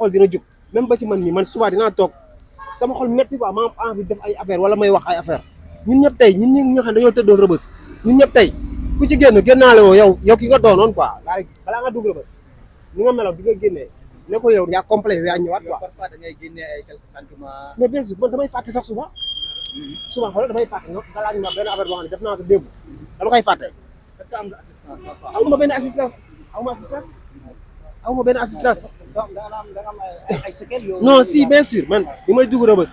xol dina jóg même ba ci man nii man suba dinaa toog sama xol metti quoi ma am envie def ay affaire wala may wax ay affaire ñun ñëpp tey ñun ñi nga xam dañoo tëddoon rëbës ñun ñëpp tey ku ci génnaale woo yow ki nga doonoon quoi balaa nga dugg rëbës ni nga meloon bi nga génnee ne ko yow yaa complet yaa ñëwaat quoi. parfois da ngay génnee ay quelques sentiments. mais bien sûr man damay fàtte sax souvent xoolal damay fàtte nga galaaj ma benn affaire boo xam ne def naa ko démb dama koy fàtte. est-ce que am nga assistance parfois. aw ma benn assistance aw ma benn assistance. donc da nga am ay séquelles yow. non si bien sûr man bi may dugg rëbës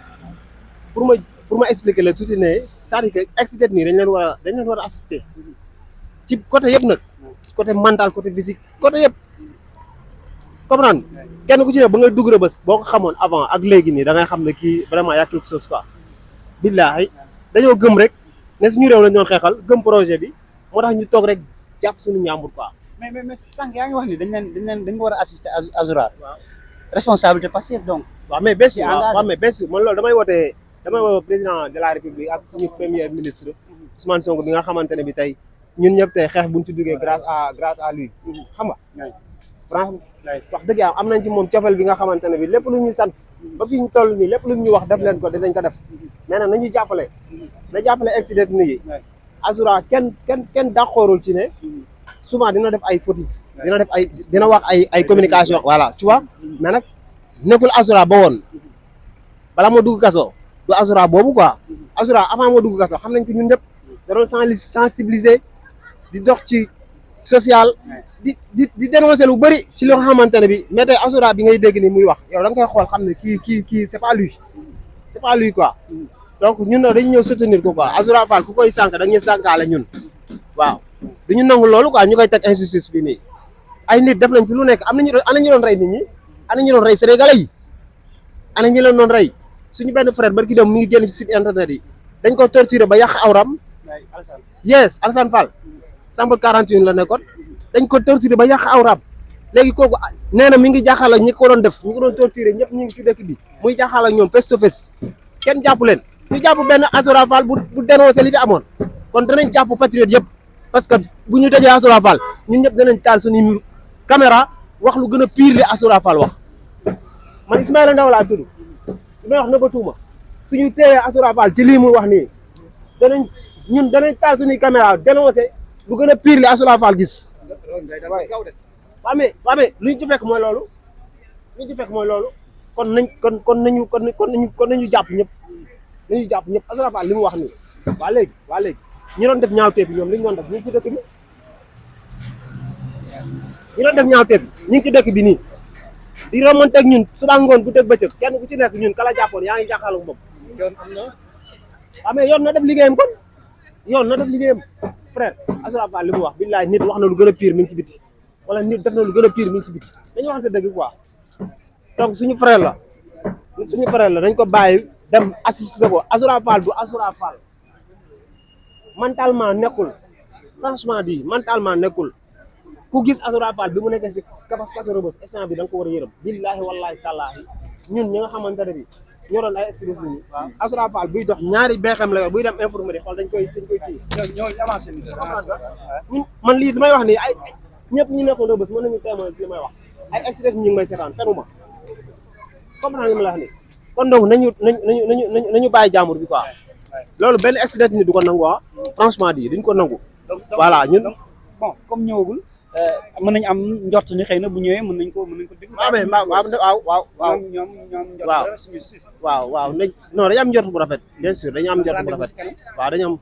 pour ma expliquer la tuuti ne c'est-à-dire que accident nii dañ leen war a assister ci côté yëpp nag côté mental côté physique côté yëpp comprendre kenn ku ci ne ba ngay dugg rëbës boo ko xamoon avant ak léegi nii da ngay xam ne kii vraiment y a quelque chose quoi. billaahi dañoo gëm rek ne suñu réew lañ doon xeexal gëm projet bi moo tax ñu toog rek jàpp suñu ñaambur quoi. mais sànq yaa ngi wax ni dañ ko war a assister Azoura. waaw responsabilité passive donc. waaw mais bien sûr waaw mais bien sûr man loolu damay woo président de la république ak suñu premier ministre Ousmane Sonko bi nga xamante ne bi tey ñun ñëpp tey xeex buñ ci duggee grâce à lui xam nga. franchement wax dëgg yàlla am nañ ci moom cofeel bi nga xamante ne bi lépp lu ñu sant ba fi ñu toll nii lépp lu ñu wax def leen ko dinañ ko def mais nag nañu jàppale na jàppale accident yi Azoura kenn d'accordul ci ne souvent dina def ay fautif dina wax ay communication voilà tu vois mais nag nekkul Azoura ba woon bala moo dugg kaso du Azoura boobu quoi Azoura avant moo dugg kaso xam nañ ko ñun ñëpp da doon sensibiliser di dox ci social di dénoncer lu bëri ci loo xamante ne bi mais tey Azoura bi ngay dégg ni muy wax yow da nga koy xool xam ne kii c'est pas lui quoi donc ñun nag dañu ñëw soutenir ko quoi Azoura Fall ku koy sànq dañuy sànkaale ñun waaw duñu nangu loolu quoi ñu koy teg injustice bi nii ay nit def nañ fi lu nekk ana ñu doon rey nit ñi ana ñu doon rey sénégalais yi ana ñu leen doon rey suñu benn frère barki dem mi ngi génn ci site internet yi dañ ko torturer ba yàq awram yes Alassane Fall chambre 41 la nekkoon dañ ko torturer ba yàq awram léegi kooku nee na mi ngi jaaxal ak ñi ko doon def ñi ko doon torturer ñëpp ñu ngi si dëkk bi muy jaaxal ak ñoom face to face kenn jàpp leen ñu jàpp benn Azoura Fall bu dénoncé li fi amoon kon danañ jàpp patriote yëpp parce que bu ñu tëjee Azoura Fall ñun ñëpp danañ taal suñu caméra wax lu gën a pire li Azoura Fall wax man Ismaïla Ndaw laa tudd li may wax nëbbatuuma suñu téyee Azoura Fall ci lii muy wax nii danañ taal suñuy caméra dénoncé lu gën a pire li Azoura Fall gis waaw mais lu ñu ci fekk mooy loolu kon nañu jàpp ñëpp Azoura Fall li mu wax nii waa léegi ñi doon def ñaawteef bi ñoom li ñu doon def ñu ngi ci dëkk bi ñi doon def ñaawteef bi ñu ngi ci dëkk bi nii di remonté ak ñun suba ngoon bu dëgg bëccëg kenn ku ci nekk ñun kala jàppoon yaa ngi jàkkaarloo moom yoon am na. waaw mais yoon na def liggéeyam kon frère Azoura Fall li mu wax billaay nit wax na lu gën a pire mi ngi ci biti wala nit def na lu gën a pire mi ngi ci biti dañu waxante dëgg quoi donc suñu frère la dañ ko bàyyi dem assister ko Azoura Fall du Azoura Fall mentalement nekkul franchement di mentalement nekkul ku gis Azoura Fall bi mu nekkee si kaso Rebeuss instant bi da nga ko war a yërëm billaahi wallaahi tallaahi ñun ñi nga xamante ne bi ñoo doon ay accident ni Azoura Fall buy dox ñaari beexam la yor buy dem infirmerie xool dañ koy kii ñoo avancé ni ñun man lii damay wax ni ay ñëpp ñu nekkoon Rebeuss mën nañu témoin ci li may wax ay accident ñu ngi may seetaan fenuma comprendre nga ma la wax ni kon donc nañu bàyyi jàmbur bi quoi loolu benn accident ni du ko nangu franchement di duñ ko nangu voilà ñun bon comme ñëwagul mën nañu am njort ni xëy na bu ñëwee mën nañ ko déglu. waaw nañ non dañu am njort bu rafet bien sûr dañu am njort bu rafet waaw dañu am